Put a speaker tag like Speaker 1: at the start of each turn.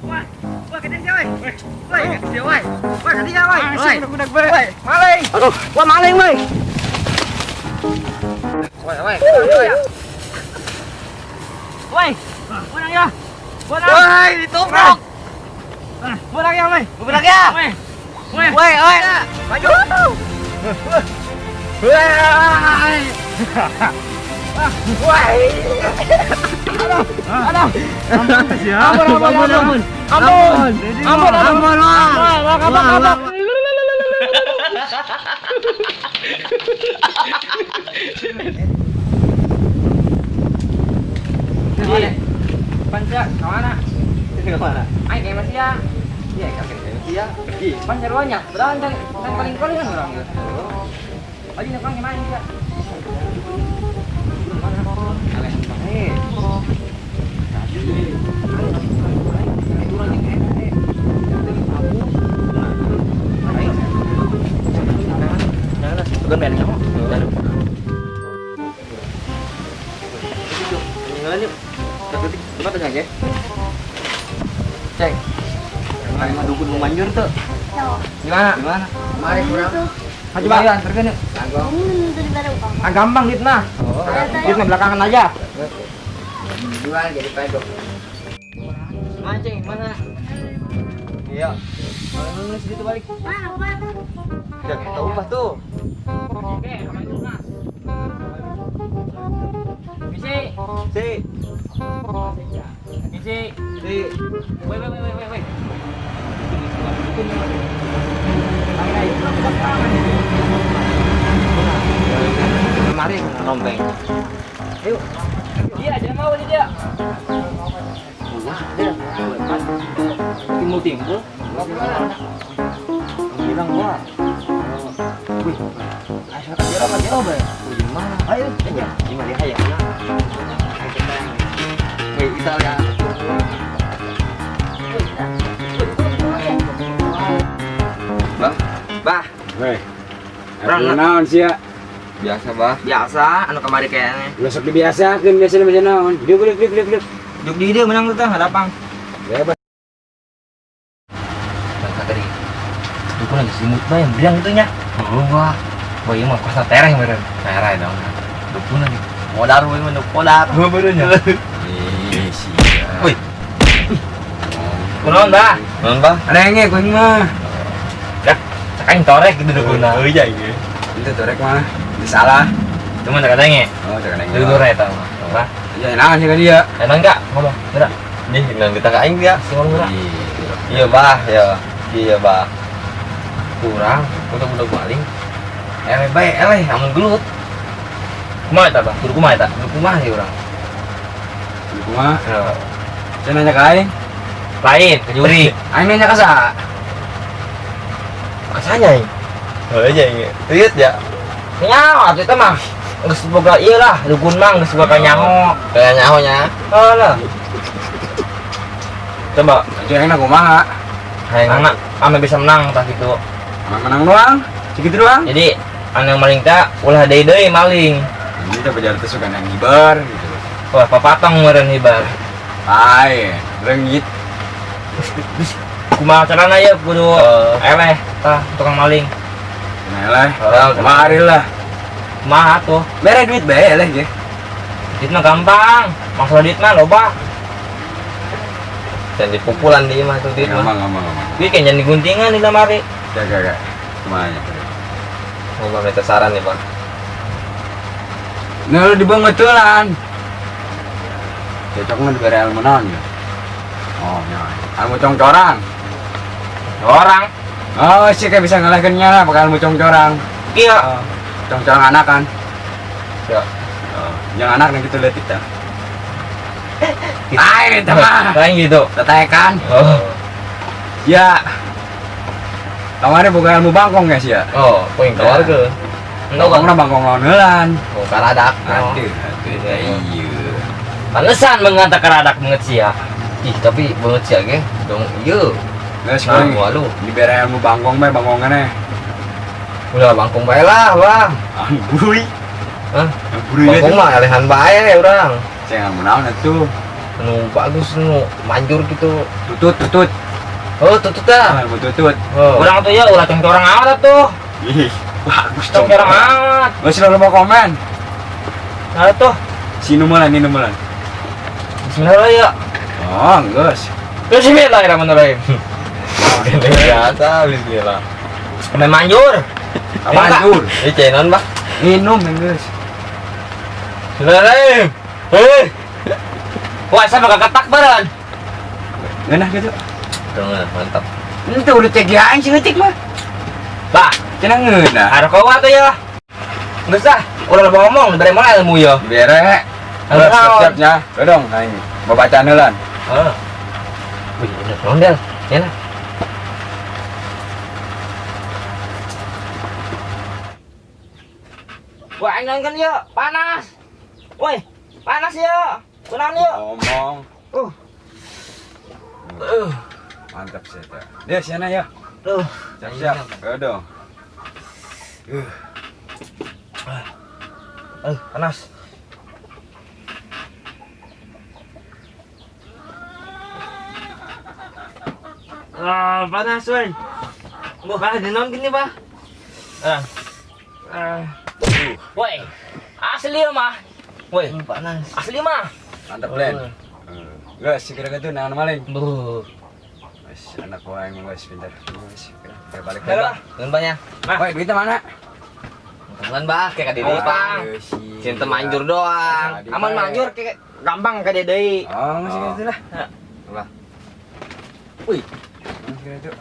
Speaker 1: Wah, wah, gede sih, woi. Woi, gede woi. Woi, gede ya, woi. Woi, woi, maling. Aduh, wah maling, woi. Woi, woi, woi. Woi, menang ya. Menang. Woi, ditubruk. Menang ya, woi. Menang ya. Woi. Woi, woi. Maju. Woi. Woi. Aduh, aduh. Ampun, ampun, ampun. Ampun. Ampun, ampun. Ampun, ampun. Panca, kemana? Kemana? Ayo kayak masih ya. Iya, kakek kayak masih ya. Iya, panca ruannya. Berang kan paling paling kan orang gitu. Ayo nak kemana ya? Aleh banget. Ceng, mana dukun mau manjur tuh? Gimana? Gimana? Mari kurang. Maju bang, antarkan yuk. Ah gampang dit mah. Dit mah belakangan aja. Jual jadi pedok. Mancing mana? Iya. Mana nulis gitu balik?
Speaker 2: Mana ubah tuh?
Speaker 1: Ya kita ubah tuh. Oke, sama itu mas. Misi. Si. Misi. Si. Woi woi woi woi woi. Kemarin rombeng. Ayo. Iya, jangan mau nih dia. Timbul-timbul. Bilang gua. Wih. Ayo kajero, Bay. Gimana? Ayo, gimana dia hayang. Wih, Italia. Bang, bah.
Speaker 3: Weh. Naon sih ya?
Speaker 1: Biasa, bah. Biasa, anu kemari kayaknya.
Speaker 3: Besok dibiasakeun biasa macam naon. Duduk, duduk, duduk, duduk.
Speaker 1: Duduk di dia menang tuh tah, lapang.
Speaker 3: Bebas.
Speaker 1: Bang tadi. Dukun lagi simut bah yang bilang itu nya. Oh, wah. Wah, iya mah kuasa tereh meureun. Tereh dong. Dukun lagi. Modar we mah modar. Gua barunya.
Speaker 3: Ih, sia.
Speaker 1: Wih. Kunaon, bah?
Speaker 4: Kunaon, bah?
Speaker 3: Renge kuing mah.
Speaker 1: Dah, cakain torek gitu dukuna.
Speaker 4: Oh iya iya.
Speaker 3: Itu torek mah. Salah.
Speaker 1: Cuman cak adanya.
Speaker 3: Oh, cak adanya.
Speaker 1: Dulu eta mah. Bah.
Speaker 3: Ya naon sih ka dia?
Speaker 1: Enak enggak ngomong? Gerak.
Speaker 4: Nih, dengan kita ka aing dia.
Speaker 1: Sing ngomong gerak.
Speaker 4: Iya, bah, ya. Iya, bah.
Speaker 1: Kurang, udah maling. Eleh bae, eleh amun gelut. Kumaha eta, bah? Kudu kumaha eta? Kudu kumaha ieu urang?
Speaker 3: Kudu kumaha? Saya nanya ka aing.
Speaker 1: Lain, ke juri.
Speaker 3: Aing nanya ka saha?
Speaker 1: Kasanya aing.
Speaker 4: Oh iya, iya. Lihat ya.
Speaker 1: Nyaho atuh eta mah. Geus boga ieu lah, dukun mah geus boga nyaho.
Speaker 4: Kayak nyaho nya.
Speaker 1: Oh lah. Coba,
Speaker 3: Itu aing kumaha?
Speaker 1: hayang ame bisa menang tah gitu.
Speaker 3: Ame menang doang, segitu doang.
Speaker 1: Jadi anu yang maling teh ulah deui-deui maling.
Speaker 3: Ini teh bajar teh suka nang hibar gitu.
Speaker 1: Wah, papatong meureun hibar.
Speaker 3: Lain, rengit.
Speaker 1: Terus kumaha carana ya kudu eleh tah tukang maling.
Speaker 3: Nah, eleh. Kemari lah.
Speaker 1: Kumaha tuh?
Speaker 3: Mere duit bae eleh ge.
Speaker 1: Duit mah gampang. Masalah duit mah loba.
Speaker 4: Dan dipukulan di mah tuh duit mah.
Speaker 3: Gampang, gampang, gampang.
Speaker 1: Duit kayak jangan diguntingan di lemari.
Speaker 3: Jaga, jaga. Kumaha nya?
Speaker 4: Mau minta saran nih, Bang.
Speaker 3: Nah, lu dibengetulan. Cocok mah dibere ilmu naon ya? Oh, nya. Ilmu congcorang.
Speaker 1: Orang.
Speaker 3: Oh, sih kayak bisa ngalahkeun nya lah pakai ilmu congcorang.
Speaker 1: Iya.
Speaker 3: Oh, congcorang anak kan.
Speaker 1: Ya.
Speaker 3: Oh. Yang anak nih gitu leutik tah. Lain eta mah.
Speaker 4: Lain gitu.
Speaker 3: Tetekan.
Speaker 4: Oh.
Speaker 3: Ya. Kamari boga ilmu bangkong guys ya.
Speaker 4: Oh, poin keluar ke.
Speaker 3: Bangkongna bangkong lawan heulan.
Speaker 4: Oh, karadak.
Speaker 3: Aduh, aduh, iya.
Speaker 4: Pantesan mengantar karadak banget sia. Ih, tapi banget sia ge dong ieu.
Speaker 3: Geus
Speaker 4: Nah,
Speaker 3: kuring
Speaker 4: walu.
Speaker 3: dibere ilmu bangkong bae bangkongan.
Speaker 4: Udah bangkong bae lah, Bang.
Speaker 3: Ah, burui.
Speaker 4: Hah?
Speaker 3: Burui
Speaker 4: Bangkong mah elehan bae urang.
Speaker 3: Cengan naon atuh.
Speaker 4: Anu bagus nu manjur gitu.
Speaker 3: Tutut, tutut.
Speaker 4: Oh, tutut dah.
Speaker 3: Ah, ilmu tutut.
Speaker 4: Oh.
Speaker 1: Urang tuh ya ulah cengcorang amat atuh.
Speaker 3: Ih, bagus dong.
Speaker 1: Cengcorang amat.
Speaker 3: Geus lo mau komen.
Speaker 1: Nah tuh.
Speaker 3: Si numulan, ini numulan.
Speaker 1: Bismillah ya.
Speaker 3: Oh, geus.
Speaker 1: Bismillahirrahmanirrahim.
Speaker 4: Biasa bismillah.
Speaker 1: Main manjur.
Speaker 3: Manjur.
Speaker 4: Ini cenon, Bang.
Speaker 3: Minum geus.
Speaker 1: Bismillahirrahmanirrahim. Hei. Wah, saya bakal ketak baran.
Speaker 3: Ngeunah gitu.
Speaker 4: Tuh, mantap.
Speaker 3: Itu udah cek aing sih leutik mah.
Speaker 1: Bah,
Speaker 3: Cenah ngeunah.
Speaker 1: ada kowa tuh ya. Geus ah, udah lebih ngomong, dari mana ilmu ya?
Speaker 3: Dibere.
Speaker 1: Halo.
Speaker 3: Siap-siapnya. Dong, aing. Babacaan heulan.
Speaker 4: Oh. Wih, udah rondel. Ya lah.
Speaker 1: Wah, aing nonton yuk, panas. Woi, panas yuk. Kunaon yuk?
Speaker 3: Ngomong. Mantap sih eta. Dia siana ya.
Speaker 1: Tuh.
Speaker 3: Siap-siap. Dong.
Speaker 1: Panas. Ah, panas, woi. Mbah, panas di gini, Bah. Woi, asli ya, mah. Woi,
Speaker 4: Panas.
Speaker 1: asli mah.
Speaker 3: Mantap, Len. Geus, kira-kira tuh naon maling.
Speaker 4: Buh.
Speaker 3: Wes, anak gua yang geus pintar. Geus, kira balik.
Speaker 1: Halo.
Speaker 4: Nuhun banyak.
Speaker 3: Woi, duitnya mana?
Speaker 4: Teman bah, kayak ka deui, Bang. Cinta manjur doang.
Speaker 1: Aman manjur kayak gampang ka deui.
Speaker 3: Oh, masih gitu lah.
Speaker 4: Lah.
Speaker 3: Wih. Masih gitu.